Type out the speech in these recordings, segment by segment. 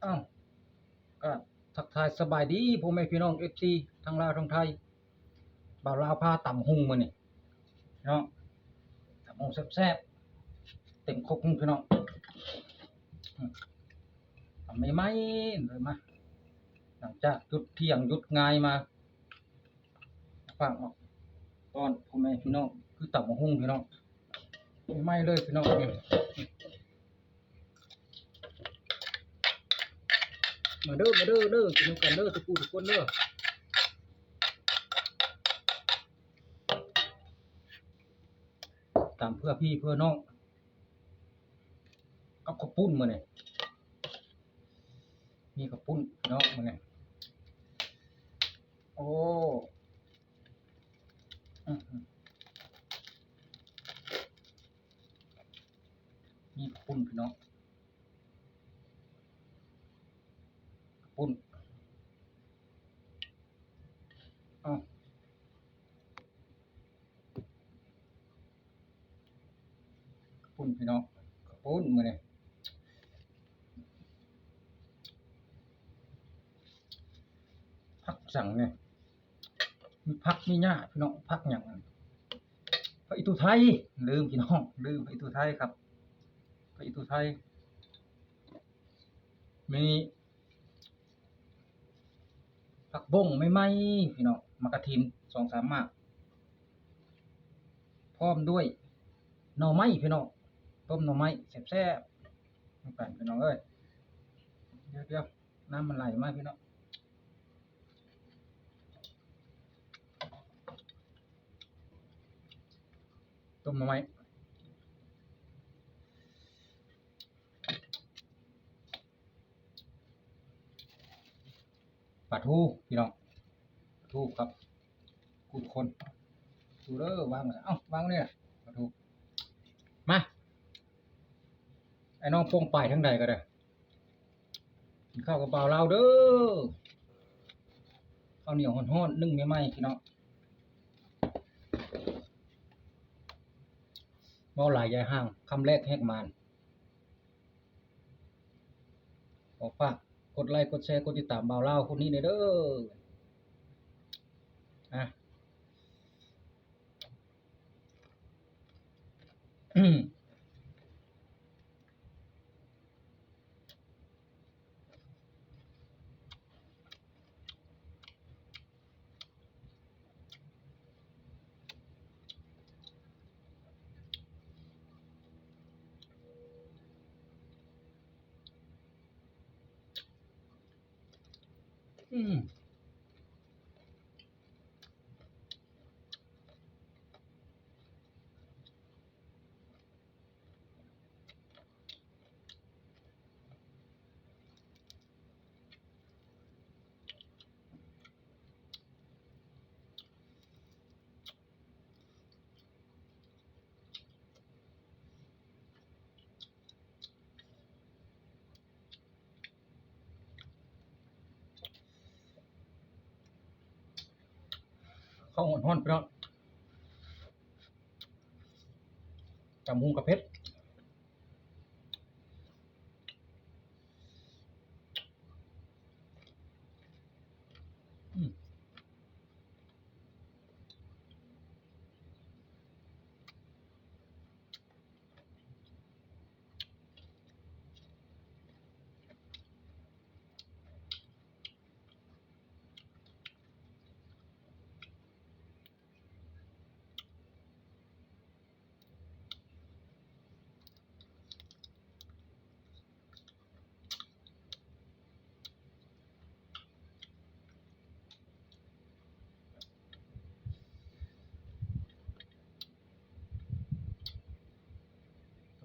ອ້າວ ກໍທັກທາຍສະບາຍດີພໍ່ແມ່ພີ່ນ້ອງເອັຟຊີທັງລາວທັງໄທ. ບ່າວລາວພາຕຳຫຸ່ງມື້ນີ້ເນາະ, ຕຳຫຸ່ງແຊບໆ ເຕັມຄົກໜຶ່ງພີ່ນ້ອງ. ອືມ ຕຳໃໝ່ໆ ເລີຍມາ ຫຼັງຈາກຢຸດທ່ຽງຢຸດງາຍມາ ຝາກອອກຕ້ອນພໍ່ແມ່ພີ່ນ້ອງ ຄືຕຳບັກຫຸ່ງພີ່ນ້ອງ ໃໝ່ໆ ເລີຍພີ່ນ້ອງ. ມາເດີ ມາເດີ ເດີ ກິນນຳກັນເດີ ທຸກຜູ້ທຸກຄົນເດີ. ຕຳເພື່ອພີ່ເພື່ອນ້ອງ ກັບເຂົ້າປຸ້ນມື້ນີ້ ມີເຂົ້າປຸ້ນເນາະມື້ນີ້. ໂອ້ ອື ມີເຂົ້າປຸ້ນພີ່ນ້ອງ ເຂົ້າປຸ້ນ ເອົາ ເຂົ້າປຸ້ນພີ່ນ້ອງ ເຂົ້າປຸ້ນມື້ນີ້. ຜັກສັງນີ້ ມີຜັກມີຫຍ້າພີ່ນ້ອງ ຜັກຫຍັງ ຜັກອີ່ຕູ່ໄທ ລືມພີ່ນ້ອງ ລືມ ຜັກອີ່ຕູ່ໄທຄັບ ຜັກອີ່ຕູ່ໄທ ມີຜັກບົ້ງໃໝ່ໆ ພີ່ນ້ອງ ໝາກກະຖິນສອງສາມໝາກ ພ້ອມດ້ວຍໜໍ່ໄມ້ພີ່ນ້ອງ ຕົ້ມໜໍ່ໄມ້ແຊບໆ ນຳກັນພີ່ນ້ອງເອີຍ. ດຽວໆ ນ້ຳມັນໄຫຼມາພີ່ນ້ອງ ຕົ້ມໜໍ່ໄມ້ ປາທູພີ່ນ້ອງ ປາທູຄັບ ທຸກຄົນ ດູເດີ ວາງ ເອົ້າ ວາງນີ້ ປາທູ ມາ ໄອ້ນ້ອງປ້ອງປາຍທາງໃດກໍໄດ້ ກິນເຂົ້າກັບບ່າວລາວເດີ ເຂົ້າໜຽວຮ້ອນໆ ໜຶ້ງໃໝ່ໆ ພີ່ນ້ອງ. ເວົ້າຫຼາຍຢ່າຫ່າງ ຄຳແລກແຫກມານ. ຂໍຝາກກົດໄລ ກົດແຊ ກົດຕິດຕາມບ່າວລາວຄົນນີ້ແດ່ເດີ ອາ. ອືມ. ເຂົ້າຮ້ອນໆ ພີ່ນ້ອງ ຕຳຫຸ່ງກະເຜັດ ອືມ.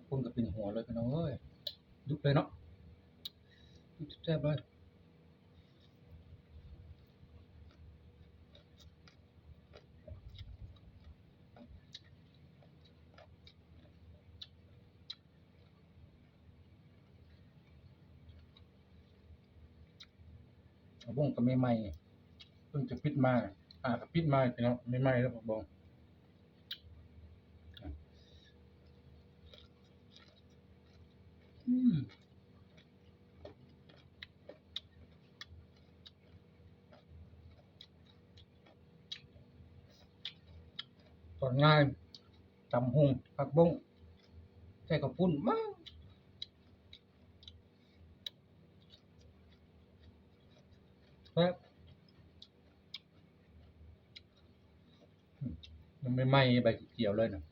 ເຂົ້າປຸ້ນກໍເປັນຫົວເລີຍພີ່ນ້ອງເອີຍ ດຸບເລີຍເນາະ ດຸບແຊບເລີຍ. ຜັກບົ້ງກໍໃໝ່ໆ ເພິ່ງຈະປິດມາ ອ່າ ກໍປິດມາພີ່ນ້ອງ ໃໝ່ໆ ເລີຍຜັກບົ້ງ ອືມ. ງ່າຍ ຕຳຫຸ່ງຜັກບົ້ງ ໃສ່ເຂົ້າປຸ້ນ ມາ ແຊບ ອືມ ຍັງໃໝ່ໆ ໃບຂຽວໆ ເລີຍນະ.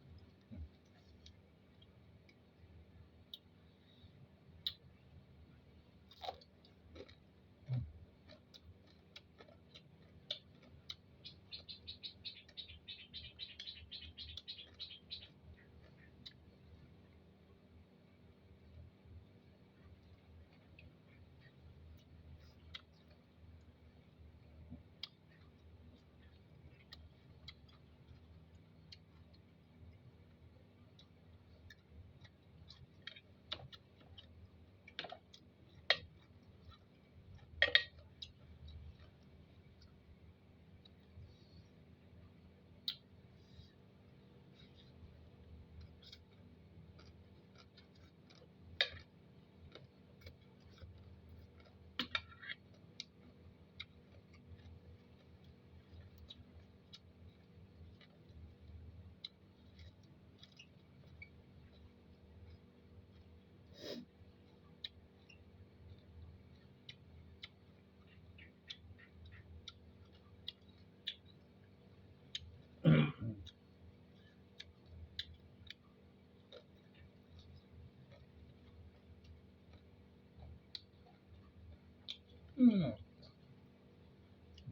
ອືມ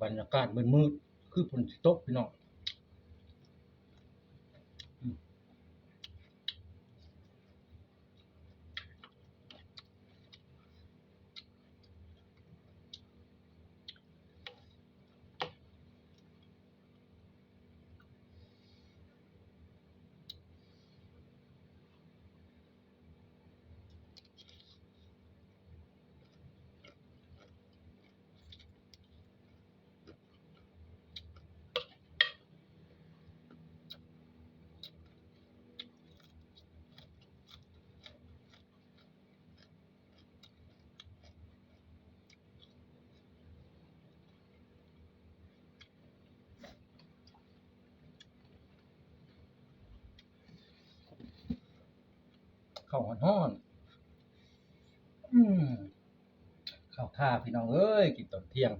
ບັນຍາກາດມືດໆ ຄືຝົນຊິຕົກ ພີ່ນ້ອງ. ອືມ. ເຂົ້າຮ້ອນໆ ອືມ ເຂົ້າທ່າພີ່ນ້ອງເອີຍ ກິນຕອນທ່ຽງ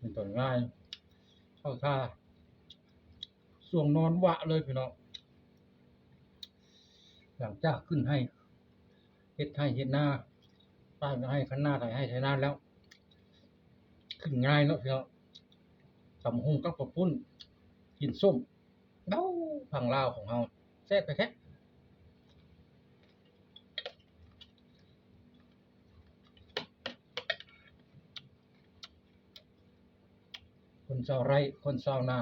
ກິນຕອນງາຍ ເຂົ້າທ່າ. ຊ່ວງນອນວະເລີຍພີ່ນ້ອງ ຫຼັງຈາກຂຶ້ນໄຮ່ ເຮັດໄຮ່ເຮັດນາ ປາກໄຮ່ຄັນນາ ໄຖໄຮ່ໄຖນາແລ້ວ ຂຶ້ນງ່າຍເນາະພີ່ນ້ອງ ຕຳບັກຫຸ່ງກັບເຂົ້າປຸ້ນ ກິນສົ້ມ ເອົ້າ ຝັ່ງລາວຂອງເຮົາ ແຊບແທ້ໆ. ຄົນຊາວໄຮ່ ຄົນຊາວນາ.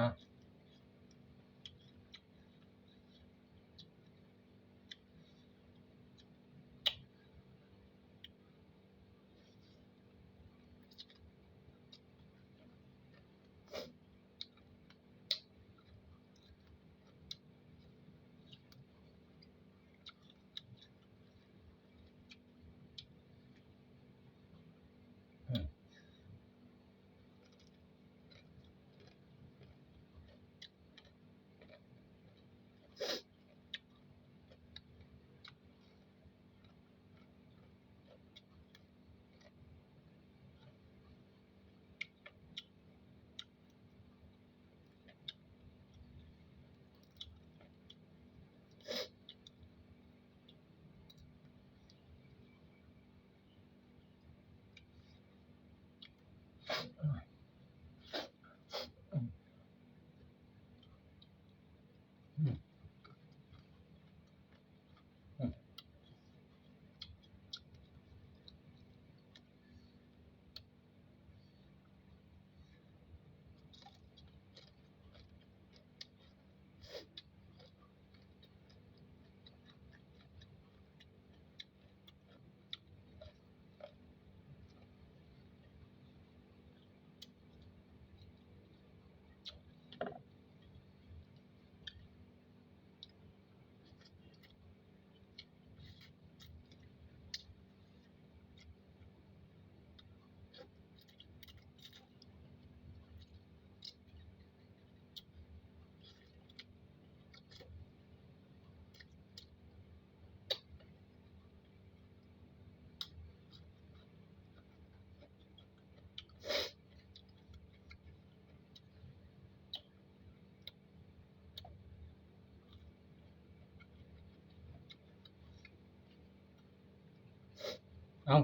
ເອົາ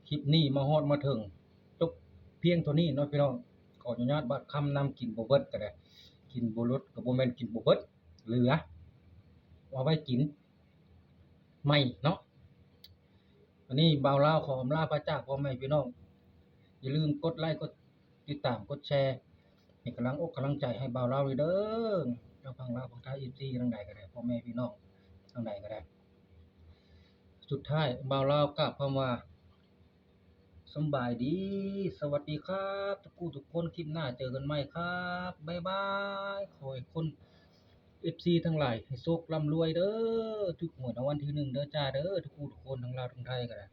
ຄລິບນີ້ມາຮອດມາເຖິງ ຈົບພຽງເທົ່ານີ້ເນາະພີ່ນ້ອງ. ຂໍອະນຸຍາດບາດຄຳນຳ ກິນບໍ່ເບິດກໍໄດ້ ກິນບໍ່ເບິດກໍບໍ່ແມ່ນກິນບໍ່ເບິດ ເຫຼືອ ເອົາໄວ້ກິນໃໝ່ເນາະ. ອັນນີ້ບ່າວລາວຂໍອຳລາພາຈາກພໍ່ແມ່ພີ່ນ້ອງ. ຢ່າລືມກົດໄລ ກົດຕິດຕາມ ກົດແຊ ເປັນກຳລັງອົກກຳລັງໃຈໃຫ້ບ່າວລາວເດີ. ທາງຝັ່ງລາວ ຝັ່ງໄທ ເອັຟຊີ ທາງໃດກໍໄດ້ ພໍ່ແມ່ພີ່ນ້ອງທາງໃດກໍໄດ້. ສຸດທ້າຍບ່າວລາວກາບຄຳວ່າ ສຳບາຍດີ ສະຫວັດດີຄັບ ທຸກຜູ້ທຸກຄົນ. ຄລິບໜ້າເຈີກັນໃໝ່ຄັບ ບາຍບາຍ. ຂໍໃຫ້ຄົນ ເອັຟຊີ ທັງຫຼາຍ ໃຫ້ໂຊກລ່ຳລວຍເດີ ຖືກຫວຍລາງວັນທີໜຶ່ງເດີຈ້າເດີ ທຸກຜູ້ທຸກຄົນ ທັງລາວທັງໄທກໍໄດ້.